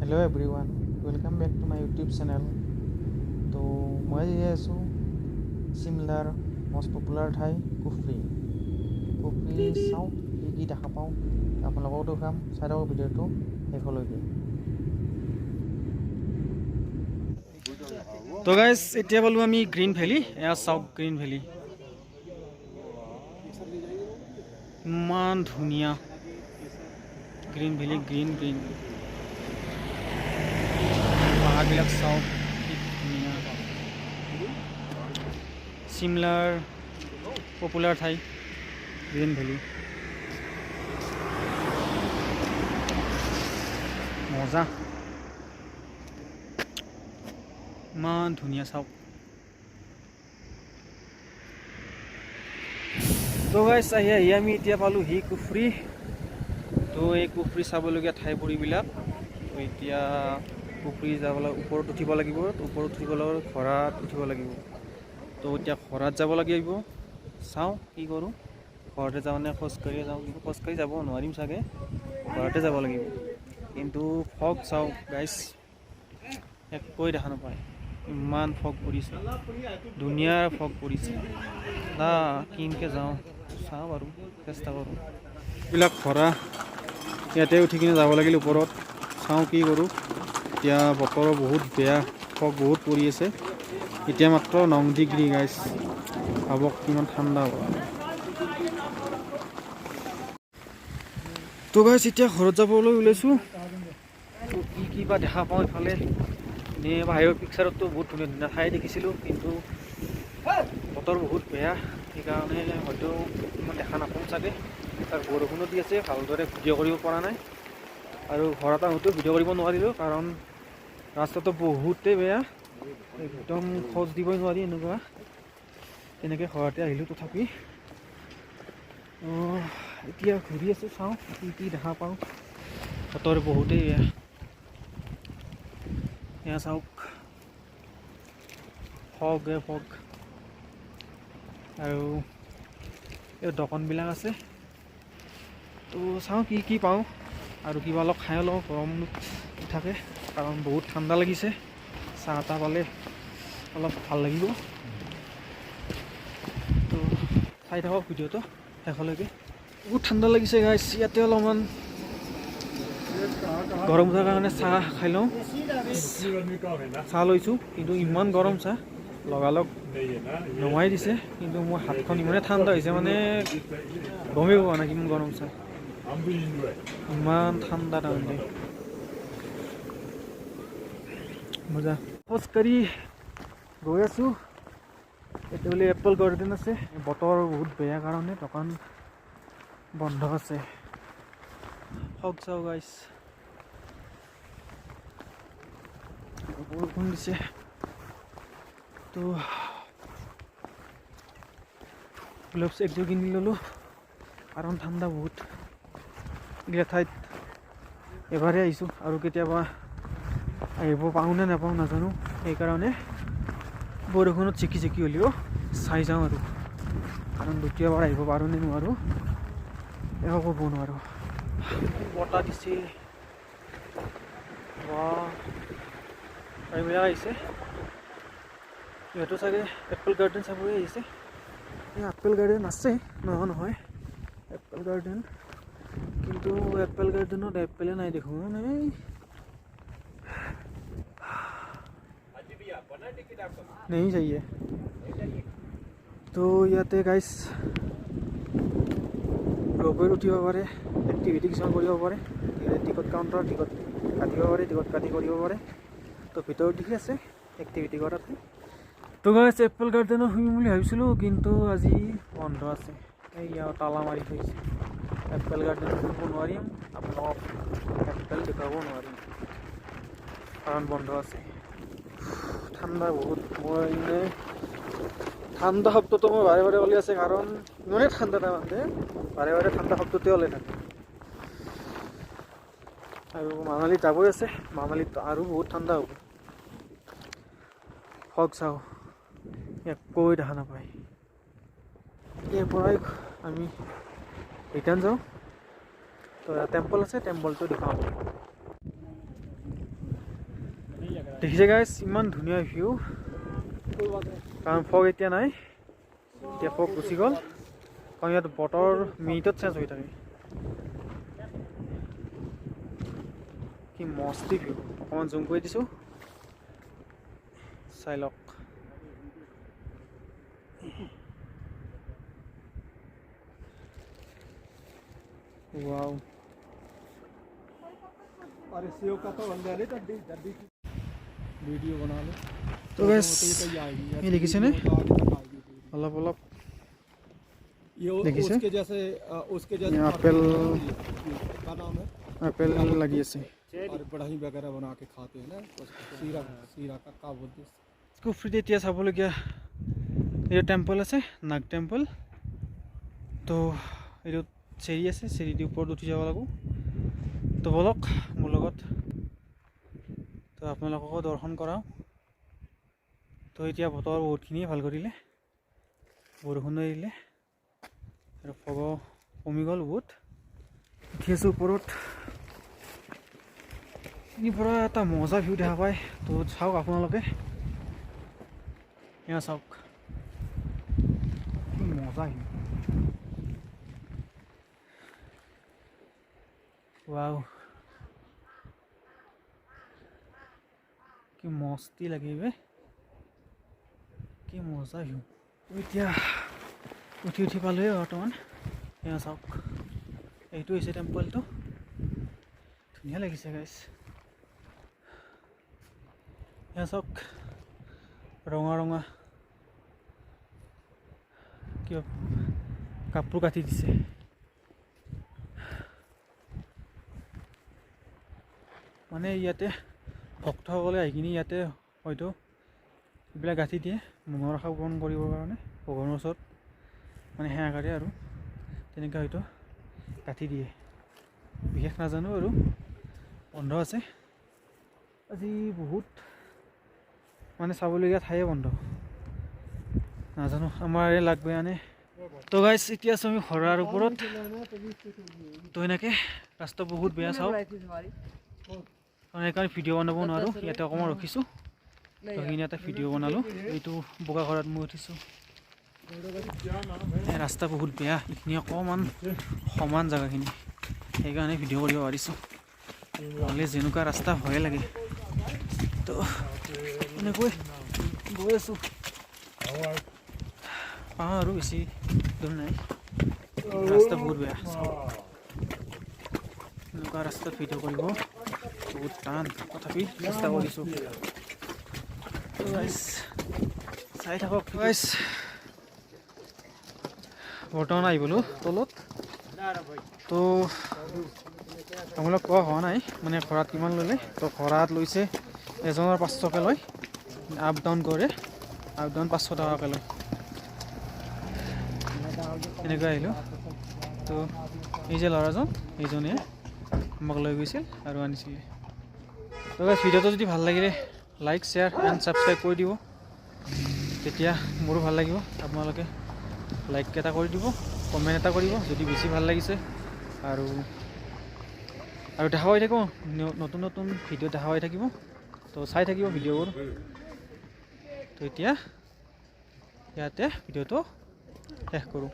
Hello everyone, welcome back to my YouTube channel. তো মই যাই আছোঁ চিমলাৰ মষ্ট পপুলাৰ ঠাই কুফৰি। কুফৰি চাওঁ কি কি দেখা পাওঁ, আপোনালোককো দেখাম। চাই থাকক ভিডিঅ'টো শেষলৈকে। তো গাইজ, এতিয়া পালোঁ আমি গ্ৰীণ ভেলী। এয়া চাওক গ্ৰীণ ভেলী, ইমান ধুনীয়া গ্ৰীণ ভেলী, গ্ৰীণ গ্ৰীণ পাহাৰবিলাক চাওক কি ধুনীয়া। চিমলাৰ পপুলাৰ ঠাই গ্ৰীণ ভেলী, মজা, ইমান ধুনীয়া চাওক। তো গাইজ, আহি আহি আমি এতিয়া পালোঁ হি কুফৰি। তো এই কুফৰি চাবলগীয়া ঠাইবোৰ এইবিলাক। তো এতিয়া কুফৰি যাবলৈ ওপৰত উঠিব লাগিব, ওপৰত উঠিব লাগিব, ঘোঁৰাত উঠিব লাগিব। তো এতিয়া ঘোঁৰাত যাব লাগিব, চাওঁ কি কৰোঁ, ঘৰতে যাওঁ নে খোজকাঢ়িয়ে যাওঁ। কিন্তু খোজকাঢ়ি যাব নোৱাৰিম চাগে, ঘৰতে যাব লাগিব। কিন্তু ফগ চাওক গাইজ, একোৱেই দেখা নাপায়, ইমান ফগ পৰিছে, ধুনীয়া ফগ পৰিছে। না কিনকে যাওঁ, চাওঁ বাৰু, চেষ্টা কৰোঁ। এইবিলাক ঘোঁৰা ইয়াতে উঠি কিনে যাব লাগিল ওপৰত, চাওঁ কি কৰোঁ। এতিয়া বতৰো বহুত বেয়া, ফগ বহুত পৰি আছে। এতিয়া মাত্ৰ 9 ডিগ্ৰী গাইজ, ভাবক কিমান ঠাণ্ডা হ'ব। তো গাইজ, এতিয়া ঘৰত যাবলৈ ওলাইছোঁ। কি কি বা দেখা পাওঁ ইফালে। এনেই বাহিৰৰ পিকচাৰততো বহুত ধুনীয়া ধুনীয়া ঠাই দেখিছিলোঁ, কিন্তু বতৰ বহুত বেয়া, সেইকাৰণে হয়তো ইমান দেখা নাপাম চাগে। তাৰ বৰষুণো দি আছে, ভালদৰে ভিডিঅ' কৰিব পৰা নাই। আৰু ঘৰত আহোঁতেও ভিডিঅ' কৰিব নোৱাৰিলোঁ, কাৰণ ৰাস্তাটো বহুতেই বেয়া, একদম খোজ দিবই নোৱাৰি এনেকুৱা। তেনেকৈ ঘৰতে আহিলোঁ তথাপি। এতিয়া ঘূৰি আছোঁ, চাওঁ কি কি দেখা পাওঁ। বতৰ বহুতেই বেয়া। এয়া চাওক, ফগ ফগ, আৰু এই দোকানবিলাক আছে। তো চাওঁ কি কি পাওঁ, আৰু কিবা অলপ খাই লওঁ, গৰম থাকে, কাৰণ বহুত ঠাণ্ডা লাগিছে। চাহ তাহ পালে অলপ ভাল লাগিব। তো চাই থাকক ভিডিঅ'টো শেষলৈকে। বহুত ঠাণ্ডা লাগিছে গাইজ, ইয়াতে অলপমান গৰম উঠাৰ কাৰণে চাহ খাই লওঁ। চাহ লৈছোঁ, কিন্তু ইমান গৰম চাহ লগালগ নমাই দিছে। কিন্তু মোৰ হাতখন ইমানেই ঠাণ্ডা হৈছে, মানে গমেই পোৱা নাই কিমান গৰম চাহ, ইমান ঠাণ্ডা তাৰমানে। মজা, খোজকাঢ়ি গৈ আছোঁ। এতিয়া বোলে এপল গাৰ্ডেন আছে, বতৰ বহুত বেয়া কাৰণে দোকান বন্ধ আছে। ফগ চাওঁ গাইজ, বৰষুণ দিছে। তো গ্ল'ভছ একযোৰ কিনি ল'লোঁ, কাৰণ ঠাণ্ডা বহুত। এইগিলা ঠাইত এবাৰেই আহিছোঁ, আৰু কেতিয়াবা আহিব পাৰোঁ নে নাপাওঁ নাজানো, সেইকাৰণে বৰষুণত জিকি জিকি হ'লেও চাই যাওঁ আৰু, কাৰণ দ্বিতীয়বাৰ আহিব পাৰোঁ নে নোৱাৰোঁ একো ক'ব নোৱাৰোঁ। বতাহ দিছে, এইবিলাক আহিছে। ইহঁতো চাগে এপল গাৰ্ডেন চাবই আহিছে। এই আপেল গাৰ্ডেন আছে, নহয় নহয় এপল গাৰ্ডেন, কিন্তু এপল গাৰ্ডেনত এপেলে নাই দেখোন। এই नहीं चाहिए। তো ইয়াতে গাইজ ৰ'পৱেত উঠিব পাৰে, এক্টিভিটি কিছুমান কৰিব পাৰে, টিকট কাউণ্টাৰ টিকট কাটিব পাৰে, টিকট কাটি কৰিব পাৰে। তো ভিতৰত দেখি আছে এক্টিভিটি কৰা ঠাই। তো গাইজ, এপল গাৰ্ডেনত শুইম বুলি ভাবিছিলোঁ, কিন্তু আজি বন্ধ আছে, এইয়া তালা মাৰি থৈছে। এপল গাৰ্ডেনত শুব নোৱাৰিম, আপোনালোকক এপল দেখুৱাব নোৱাৰিম, কাৰণ বন্ধ আছে। ঠাণ্ডা বহুত, মই এনেই ঠাণ্ডা শব্দটো মই বাৰে বাৰে ওলাই আছে, কাৰণ ইমানেই ঠাণ্ডা তাৰমানে বাৰে বাৰে ঠাণ্ডা শব্দটোৱে ওলাই থাকে। আৰু মানালীত যাবই আছে, মানালীত আৰু বহুত ঠাণ্ডা হ'ব। ফগ চাওঁ, একোৱেই দেখা নাপায়। ইয়াৰ পৰাই আমি ৰিটাৰ্ণ যাওঁ। তো টেম্পল আছে, টেম্পলটো দেখুৱাব। দেখিছে গাইজ, ইমান ধুনীয়া ভিউ। কাৰণ ফগ এতিয়া নাই, এতিয়া ফগ গুচি গ'ল। কাৰণ ইয়াত বতৰ মিনিটত চেঞ্জ হৈ থাকে। কি মস্তি ভিউ। অকণমান জুম কৰি দিছোঁ, চাই লওক। वाओ। अरे सेव का तो बंदा नहीं, डड्डी डड्डी वीडियो बना लो। তো গাইজ, এই দেখিছেনে অলপ অলপ ये দেখিছে? उसके जैसे उसके जैसे ये एप्पल का नाम है। আপেল লাগি আছে। और बढ़ई वगैरह बना के खाते हैं ना, उसको सीरा सीरा का का बोलते हैं। কুফৰীত এতিয়া চাবলগীয়া এইটো টেম্পল আছে, নাগ টেম্পল। তো এইটোত চিৰি আছে, চিৰি দি ওপৰত উঠি যাব লাগিব। তো ব'লক মোৰ লগত, তো আপোনালোককো দৰ্শন কৰাওঁ। তো এতিয়া বতৰ বহুতখিনিয়ে ভাল কৰিলে, বৰষুণো এৰিলে আৰু ফগ কমি গ'ল বহুত। উঠি আছোঁ ওপৰত, এইখিনিৰ পৰা এটা মজা ভিউ দেখা পায়। তো চাওক আপোনালোকে, এয়া চাওক কি মজা ভিউ। ৱাও, কি মস্তি লাগে বে, কি মজা ভিউ। এতিয়া উঠি উঠি পালোৱে বৰ্তমান। এয়া চাওক, এইটো হৈছে টেম্পলটো। ধুনীয়া লাগিছে গাইছ। এয়া চাওক, ৰঙা ৰঙা কিবা কাপোৰ কাটি দিছে। মানে ইয়াতে ভক্তসকলে আহি কিনি ইয়াতে হয়তো এইবিলাক গাঁঠি দিয়ে, মনৰ আশা পূৰণ কৰিবৰ কাৰণে ভগৱানৰ ওচৰত মানে সেৱা কৰে আৰু তেনেকৈ হয়তো গাঁঠি দিয়ে। বিশেষ নাজানো আৰু, বন্ধ আছে আজি বহুত, মানে চাবলগীয়া ঠায়ে বন্ধ। নাজানো আমাৰ এই লাগ বেয়া নে। তো গাইজ, এতিয়া আছোঁ আমি ঘৰাৰ ওপৰত। তো এনেকৈ ৰাস্তা বহুত বেয়া চাওক, কাৰণ সেইকাৰণে ভিডিঅ' বনাব নোৱাৰোঁ। ইয়াতে অকণমান ৰখিছোঁ, তো সেইখিনি এটা ভিডিঅ' বনালোঁ। এইটো বগা ঘৰত মই উঠিছোঁ। ৰাস্তা বহুত বেয়া, এইখিনি অকণমান সমান জেগাখিনি, সেইকাৰণে ভিডিঅ' কৰিব পাৰিছোঁ। নহ'লে যেনেকুৱা ৰাস্তা ভয়ে লাগে। তো এনেকৈ গৈ আছোঁ, পাওঁ আৰু বেছি দূৰ নাই। ৰাস্তা বহুত বেয়া, এনেকুৱা ৰাস্তাত ভিডিঅ' কৰিব বহুত টান, তথাপি চেষ্টা কৰিছোঁ। চাই থাকক গাইজ। বৰ্তমান আহি গ'লোঁ তলত। তো আপোনালোক কোৱা হোৱা নাই মানে ঘোঁৰাত কিমান ল'লে। তো ঘোঁৰাত লৈছে এজনৰ 500কৈ লয়, আপ ডাউন কৰে, আপ ডাউন 500 টকাকৈ লয়। এনেকৈ আহিলোঁ। তো এই যে ল'ৰাজন, এইজনে আমাক লৈ গৈছিল আৰু আনিছিলে। তো গাইজ, ভিডিঅ'টো যদি ভাল লাগিলে লাইক, শ্বেয়াৰ এণ্ড ছাবস্ক্ৰাইব কৰি দিব, তেতিয়া মোৰো ভাল লাগিব। আপোনালোকে লাইক এটা কৰি দিব, কমেণ্ট এটা কৰিব যদি বেছি ভাল লাগিছে। আৰু আৰু দেখা হৈ থাকিব, নতুন নতুন ভিডিঅ' দেখা হৈ থাকিব। তো চাই থাকিব ভিডিঅ'বোৰ। তো এতিয়া ইয়াতে ভিডিঅ'টো শেষ কৰোঁ।